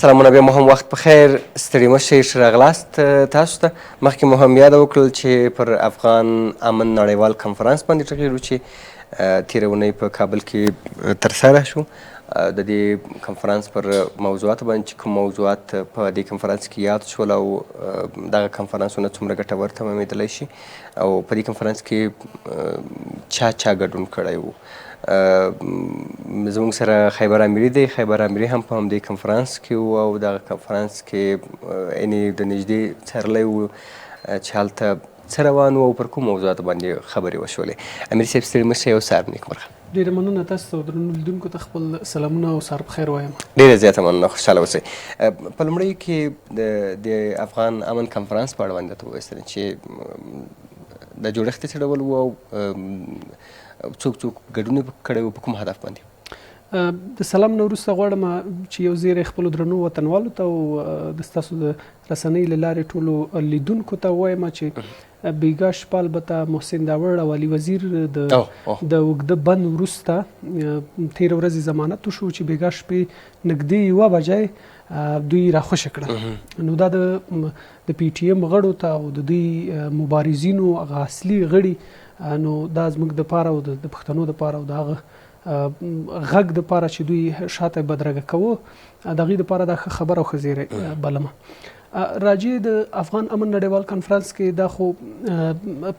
سلامونه، بیا مو هم وخت په خیر. ستړي مه شئ، ښه راغلاست تاسو ته. مخکې مو هم یاده وکړل چې پر افغان امن نړیوال کنفرانس باندې ټغیرو چې تېره اونۍ په کابل کې ترسره شو. د دې کنفرانس پر موضوعاتو باندې چې کوم موضوعات په دې کنفرانس کې یاد شول او دغه کنفرانسونه څومره ګټور تمامېدلی شي او په دې کنفرانس کې چا چا ګډون کړی وو، زموږ سره خیبر امیري دی. خیبر امیري هم په همدې کنفرانس کې و او دغه کنفرانس کې یعنې د نږدې څارلی و چې هلته څه روان وو او پر کوم موضوعاتو باندې خبرې وشولې. امیري صاحب، ستړي مه شئ او سهار نیکمرغه. ډېره مننه، تاسو ته او درنو لیدونکو ته خپل سلامونه او سهار په خیر وایم. ډېره زیاته مننه، خوشحاله اوسئ. په لومړیو کې د افغان امن کنفرانس په اړه باندې راته ووایاست چې د جوړښت یې څه ډول و او څوک څوک ګډون یې کړی و، په کوم هدف باندې؟ د سلام نه وروسته غواړم چې یو زیری خپلو درنو وطنوالو ته او د ستاسو د رسنۍ له لارې ټولو لیدونکو ته ووایم چې بیګا شپه البته محسن داوړ او علي وزیر د د اوږده بند وروسته تېره ورځ ضمانت وشو چې بیګا شپې نږدې 1 بجه دوی راخوشې کړل. نو دا د پي ټي ایم غړو ته او د دوی مبارزینو هغه اصلي غړي، نو دا زموږ د پاره او د پښتنو د پاره او د هغه غږ د پاره چې دوی شاته بدرګه کوو، د هغوی د پاره دا ښه خبره او ښه زیری بلمه. راجع د افغان امن نړیوال کنفرانس کې دا خو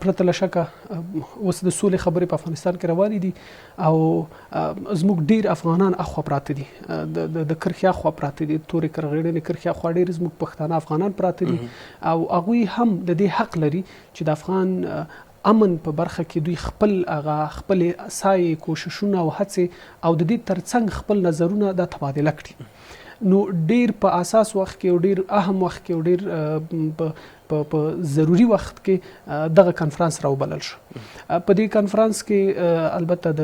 پرته له شکه اوس د سولې خبرې په افغانستان کې روانې دي او زموږ ډیر افغانان اخوا پراته دي، د کرښې اخوا پراته دي، تورې کرغېړنې کرښې اخوا ډیر زموږ پښتانه افغانان پراته دي او هغوی هم د دې حق لري چې د افغان امن په برخه کې دوی خپل هغه خپلې سعی، کوششونه او هڅې او د دې ترڅنګ خپل نظرونه دا تبادله کړي. نو ډیر په اساس وخت کې او ډیر اهم وخت کې او ډیر په ضروري وخت کې دغه کنفرانس راوبلل شو. په دې کنفرانس کې البته د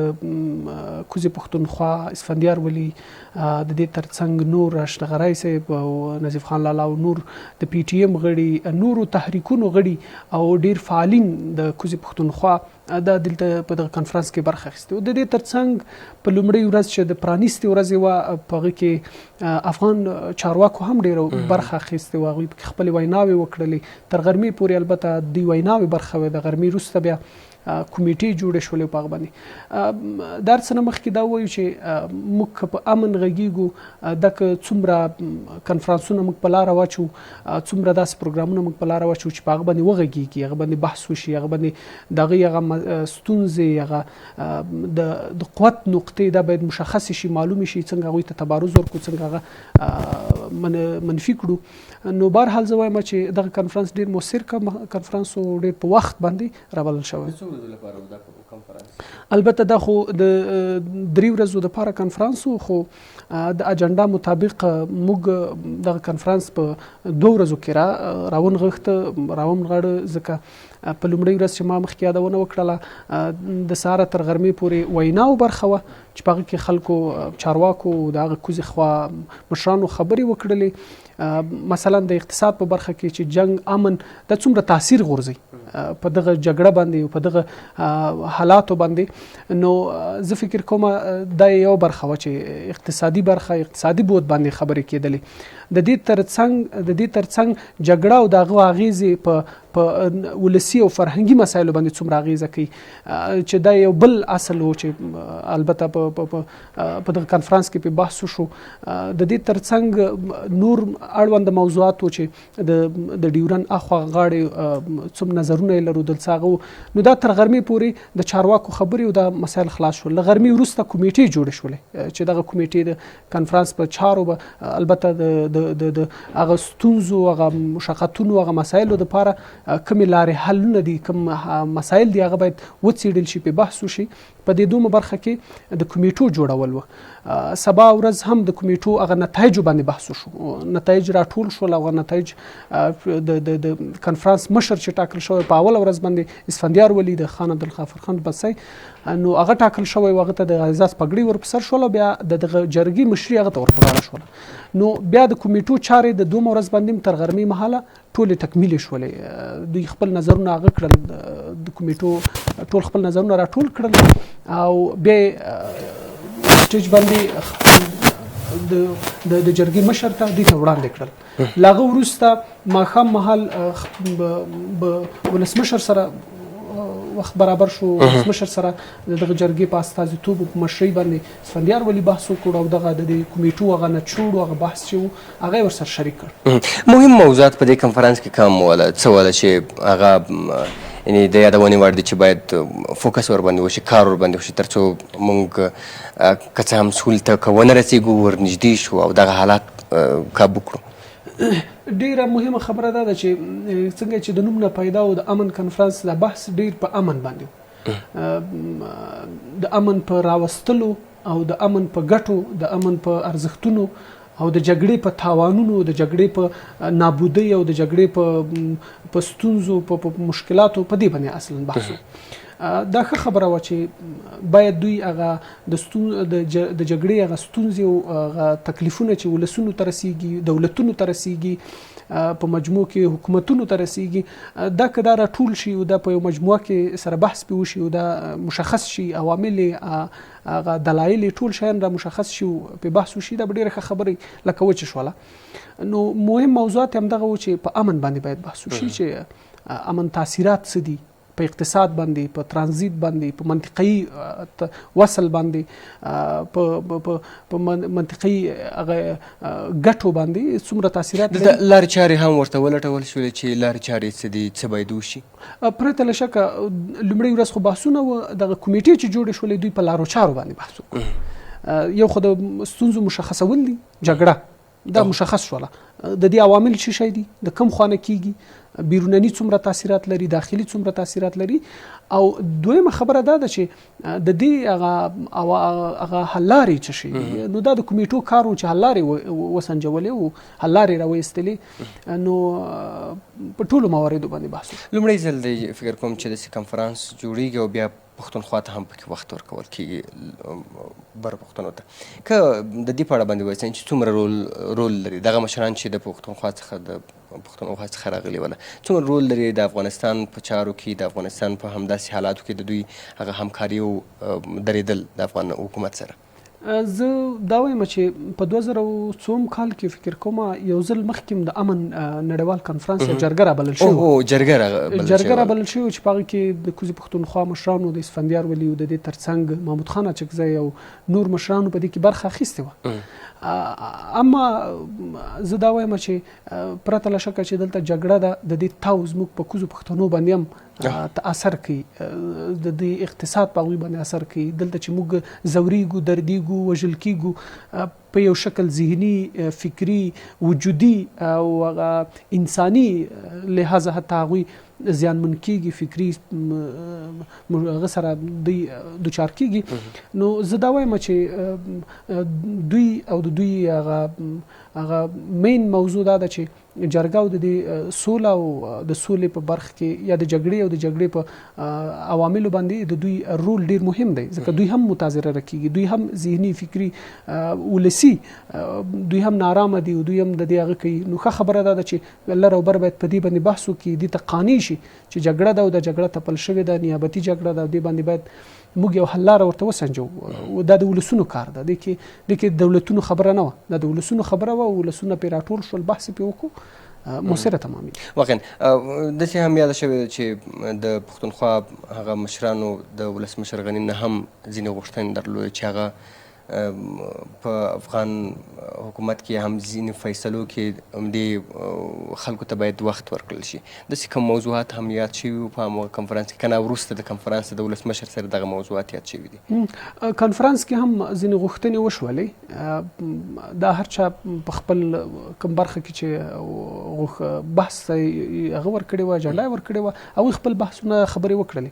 کوزې پښتونخوا اسفندیار ولي، د دې ترڅنګ نور راشدغرای صاحب او نظیف خان لالا او نور د پي ټي ایم غړي، نورو تحریکونو غړي او ډیر فعالین د کوزې پښتونخوا دا دلته په دغه کنفرانس کې برخه اخیستې. او د دې ترڅنګ په لومړۍ ورځ چې د پرانیستې ورځې وه، په هغه کې افغان چارواکو هم ډېره برخه اخیستې وه، هغوی پکې خپلې ویناوې وکړلې. تر غرمې پورې البته دوی ویناوې برخه وې، د غرمې وروسته بیا کمیټې جوړې شولې په هغه باندې. د هر څه نه مخکې دا وایو چې موږ که په امن غږیږو، دا که څومره کنفرانسونه موږ په لاره واچو، څومره داسې پروګرامونه موږ په لاره واچو چې په هغه باندې وغږیږي، هغه باندې بحث وشي، هغه باندې د هغې هغه ستونزې، هغه د قوت نقطې دا باید مشخصې شي، معلومې شي، څنګه هغوی ته تبارز ورکړو، څنګه هغه منفي کړو. نو بهرحال زه وایم چې دغه کنفرانس ډېر موثر کنفرانس و، ډېر په وخت باندې رابلل شوی. د څو ورځو لپاره و دا کنفرانس؟ البته دا خو د 3 ورځو دپاره کنفرانس و، خو د اجنډا مطابق موږ دغه کنفرانس په 2 ورځو کې راونغاړه، ځکه په لومړۍ ورځ چې ما مخکې یادونه وکړله د سهاره تر غرمې پورې ویناو برخه وه چې په هغه کې خلکو، چارواکو، د هغه کوزې خوا مشرانو خبرې وکړلې. مثلا د اقتصاد په برخه کې چې جنگ امن دا څومره تاثیر غورځوي په دغه جګړه باندې او په دغه حالاتو باندې. نو زه فکر کوم دا یو برخه وه چې اقتصادي برخه، اقتصادي بود باندې خبرې کېدلې. د دې ترڅنګ جګړه او د هغه اغېزې په ولسي او فرهنګي مسایلو باندې څومره اغېزه کوي، چې دا یو بل اصل و چې البته په دغه کنفرانس کې په بحث وشو. د دې ترڅنګ نور اړوند موضوعات و چې د ډیورن اخوا غاړې څوم نظرونه یې لرو دلته هغه و. نو دا تر غرمې پورې د چارواکو خبرې او دا مسایل خلاص شول. له غرمې وروسته کمیټې جوړې شولې چې دغه کمیټې د کنفرانس په چارو به البته د هغه ستونزو، هغه مشقتونو، هغه مسایلو دپاره کومې لارې حلونه دي، کوم مسایل دي، هغه باید وڅېړل شي، په بحث وشي. په دې دومره برخه کې د کمیټو جوړول و. سبا ورځ هم د کمیټو هغه نتایجو باندې بحث وشو، نتایج راټول شول. هغه نتایج د کنفرانس مشر چې ټاکل شوی په اوله ورځ باندې اسفندیار ولي د خان عبدالغفار خان بسی، نو هغه ټاکل شوی و، هغه ته د اعزاز پګړۍ ور په سر شول او بیا د دغه جرګې مشري هغه ته ور په غاړه شوله. نو بیا د کمیټو چارې د دومره ورځ باندې هم تر غرمې مهاله ټولې تکمیلې شولې. دوی خپل نظرونه هغه کړل، د کمیټو ټول خپل نظرونه راټول کړل او بیا سټیج باندې د د د جرګې مشر ته دوی ته وړاندې کړل. له هغه وروسته ماښام مهال ولسمشر سره وخت برابر شو، ولسمشر سره د دغه جرګې په استازیتوب او په مشرۍ باندې اسفندیار ولي بحث وکړ او دغه د دې کمیټو هغه نچوړ او هغه بحث چې و هغه یې ورسره شریک کړ. مهم موضوعات په دې کنفرانس کې کوم وله، څه وله چې هغه یعنی د یادونې وړ دي چې باید فوکس ورباندې وشي، کار ورباندې وشي، ترڅو مونږ که څه هم سولې ته که ونه رسېږو ورنږدې شو او دغه حالات کابو کړو؟ ډیره مهمه خبره دا ده چې څنګه چې د نوم نه پیدا او د امن کنفرانس دا بحث ډیر په امن باندې، د امن په راوستلو او د امن په ګټو، د امن په ارزښتونو او د جګړې په تاوانونو، د جګړې په نابودۍ او د جګړې په ستونزو، په مشکلاتو، په دې باندې اصلا بحث و. دا ښه خبره وه چې باید دوی هغه د جګړې هغه ستونزې او هغه تکلیفونه چې ولسونو ته رسیږي، دولتونو ته رسیږي، په مجموع کې حکومتونو ته رسیږي، دا که دا راټول شي او دا په یو مجموعه کې سره بحث پې وشي او دا مشخص شي، عوامل یې، هغه دلایل یې، ټول شیان را مشخص شي او پې بحث وشي، دا به ډېره ښه خبره وي لکه وچه شوله. نو مهم موضوعات هم دغه و چې په امن باندې باید بحث وشي چې امن تاثیرات څه دي په اقتصاد باندې، په ترانزیت باندې، په منطقي وصل باندې، په په منطقي هغه ګټو باندې څومره تاثیرات لري. دلته لارې چارې هم ورته ولټول شولې چې لارې چارې څه دي، څه باید وشي؟ پرته له شکه لومړۍ ورځ خو بحثونه و، دغه کمیټې چې جوړې شولې دوی په لارو چارو باندې بحث وکړ. یو خو د ستونزو مشخصول دي، جګړه دا مشخص شوله، د دې عوامل څه شی دي، د کم خوانه کیږي، بیرونني څومره تاثیرات لري، داخلي څومره تاثیرات لري. او دویمه خبره دا ده چې د دې هغه هغه حلارې څه شي دي، نو دا د کمیټو کار و چې حلارې وسنجولې او حلارې راویستلې، نو په ټولو مواردو باندې بحث وشو. لومړی ځل دی فکر کوم چې داسې کنفرانس جوړیږي او بیا پښتونخوا ته هم پکې وخت ورکول کیږي، بر پښتنو ته. که د دې په اړه باندې وایئ چې څومره رول لري دغه مشران چې د پښتونخوا څخه راغلي وله، څومره رول لري د افغانستان په چارو کې، د افغانستان په همداسې حالاتو کې د دوی هغه همکاري او درېدل د افغان حکومت سره؟ زه دا وایم چې په 2004 کال کې فکر کوم یو ځل مخکې د امن نړیوال کنفرانس یا جرګه رابلل شوې وه. جرګه رابلل شوې وه چې په هغه کې د کوزې پښتونخوا مشرانو، د اسفندیار ولي او د دې ترڅنګ محمود خان اچکزی او نور مشرانو په دې کې برخه اخیستې وه. اما زه دا وایم چې پرته له شکه چې دلته جګړه ده، د دې تاو زموږ په کوزو پښتنو باندې هم اثر کوي، د دې اقتصاد په هغوی باندې اثر کوي. دلته چې موږ ځورېږو، دردېږو، وژل کېږو، په یو شکل ذهني، فکري، وجودي او هغه انساني لحاظه حتی هغوی زیانمن کېږي، فکري هغه سره دوی دوچار کېږي. نو زه دا وایم چې دوی او د دوی هغه هغه مین موضوع دا ده چې جرګه او د دې سوله او د سولې په برخه کې یا د جګړې او د جګړې په عواملو باندې د دوی رول ډیر مهم دی، ځکه دوی هم متاثره کیږي، دوی هم ذهني، فکري، ولسي، دوی هم نارامه دي او دوی هم د دې هغه کوي. نو ښه خبره دا ده چې لر او بر باید په دې باندې بحث وکړي، دې ته قانع شي چې جګړه ده او د جګړه تپل شوې ده، نیابتي جګړه ده، دې باندې باید موږ یو حل لاره ورته وسنجو. دا د ولسونو کار ده، دې کې دولتونو خبره نه وه، دا د ولسونو خبره وه، ولسونه پرې راټول شول، بحث یې پرې وکړو، موثره تمامېږي. واقعا داسې هم یاده شوې ده چې د پښتونخوا هغه مشرانو د ولسمشر غني نه هم ځینې غوښتنې درلودې چې هغه په افغان حکومت کې هم ځینې فیصلو کې همدې خلکو ته باید وخت ورکړل شي. داسې کوم موضوعات هم یاد شوي وو په همغه کنفرانس کې، که نه وروسته د کنفرانس د ولسمشر سره دغه موضوعات یاد شوي دي؟ کنفرانس کې هم ځینې غوښتنې وشولې، دا هر چا په خپل کوم برخه کې چې بحث هغه ورکړې وه، اجنډا یې ورکړې وه، هغوی خپل بحثونه خبرې وکړلې.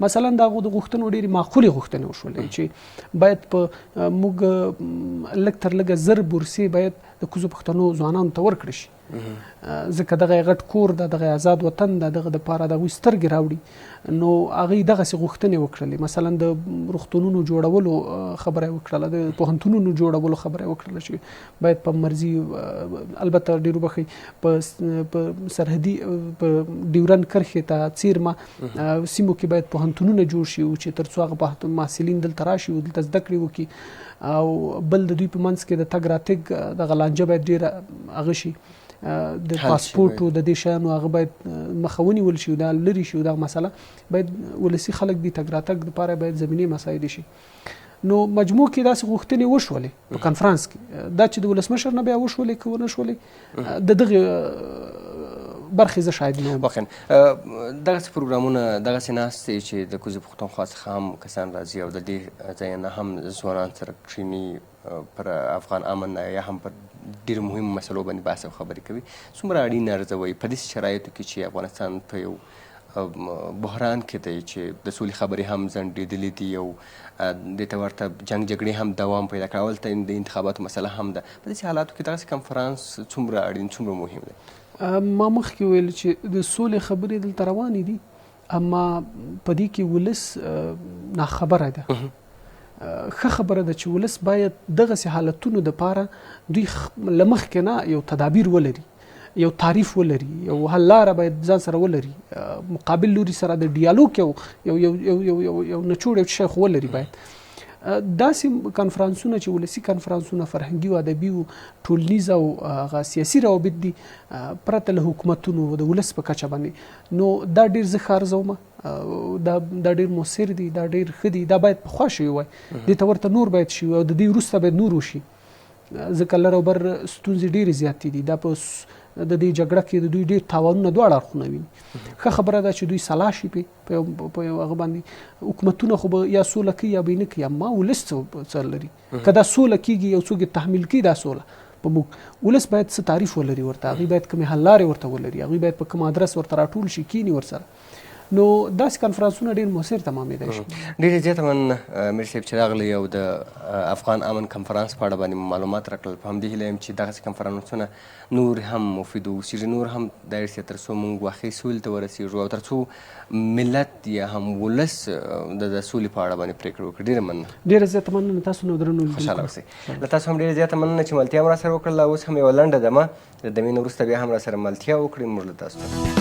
مثلا د هغو د غوښتنو ډېرې معقولې غوښتنې وشولې چې باید په موږ لږ تر لږه 1000 بورسې باید د کوزو پښتنو ځوانانو ته ورکړل شي. ځکه دغه غټ کور ده، دغه آزاد وطن ده، دغه د پاره د هغوی سترګې راوړي. نو هغوی دغسې غوښتنې وکړلې، مثلا د روغتونونو جوړولو خبره یې وکړله، د پوهنتونونو جوړولو خبره یې وکړله چې باید په مرزي، البته ډېر وبخښئ، په سرحدي په ډیورند کرښې ته څیرمه سیمو کې باید پوهنتونونه جوړ شي چې تر څو هغه پوهنتون محصلین دلته راشي او دلته زده کړې وکړي. او بل د دوی په منځ کې د تګ راتګ دغه لانجه باید ډېره هغه شي، د پاسپورټو د دې شیانو هغه باید مخه ونیول شي، دا لرې شي، دا مسله باید ولسي خلک دي تګ راتګ لپاره باید زمینې مساعدې شي. نو مجموع کې داسې غوښتنې وشولې په کانفرنس کې، دا چې د ولسمشر نه بیا وشولې که ونه شولې د دغې برخې زه شاهد نه وم. واقعا دغسې پروګرامونه، دغسې ناستې چې د کوزې پښتونخوا څخه هم کسان راځي او د دې ځای نه هم ځوانان سره کښېني پر افغان امن یا هم پر ډېرو مهمو مسلو باندې بحث او خبرې کوي، څومره اړین ارزوي په داسې شرایطو کې چې افغانستان په یو بحران کې دی چې د سولې خبرې هم ځنډېدلې دي او دې ته ورته جنګ جګړې هم دوام پیدا کړی، هلته د انتخاباتو مسله هم ده، په داسې حالاتو کې دغسې کنفرانس څومره اړین، څومره مهم دی؟ ما مخکې ویل چې د سولې خبرې دلته روانې دي، اما په دې کې ولس ناخبره ده. ښه خبره ده چې ولس باید دغسې حالتونو دپاره دوی له مخکې نه یو تدابیر ولري، یو تعریف ولري، یو حل لاره باید ځان سره ولري، مقابل لوري سره د ډیالوګ یو یو یو یو یو یو یو نچوړ یو شی خو ولري. باید داسې کنفرانسونه چې ولسي کنفرانسونه، فرهنګي او ادبي او ټولنیز او هغه سیاسي روابط دي، پرته له حکومتونو د ولس په کچه باندې، نو دا ډېر زه ښه ارزوم، دا ډېر موثر دي، دا ډېر ښه دي، دا باید پخوا شوي وای، دې ته ورته نور باید شوي او د دې وروسته باید نور وشي، ځکه لر او بر ستونزې ډېرې زیاتې دي. دا په د دې جګړه کې د دوی ډېر تاوانونه دواړه اړخونه ویني. ښه خبره ده چې دوی سلا شي په یو هغه باندې. حکومتونه خو به یا سوله کوي یا به یې نه کوي، اما ولس څه لري؟ که دا سوله کېږي یو څوک یې تحمیل کوي دا سوله په موږ، ولس باید څه تعریف ولري ورته، هغوی باید کومې حل لارې ورته ولري، هغوی باید په کوم ادرس ورته راټول شي، کښېني ورسره. نو داسې کنفرانسونه ډېر موثر تمامېدای شي. ډېره زیاته مننه میر صاحب چې راغلی او د افغان امن کنفرانس په اړه باندې مو معلومات راکړل. په همدې هیله یم چې دغسې کنفرانسونه نور هم مفید اوسېږي، نور هم دایر شي تر څو موږ واقعي سولې ته ورسېږو او تر څو ملت یا هم ولس د سولې په اړه باندې پرېکړه وکړي. ډېره مننه. ډېره زیاته مننه تاسو نو درنو لیدونکو. خوشحاله اوسئ. له تاسو هم ډېره زیاته مننه چې ملتیا مو راسره وکړله. اوس هم یوه لنډه دمه، د دمې نه وروسته بیا هم راسره ملتیا وکړئ. موږ له تاسو.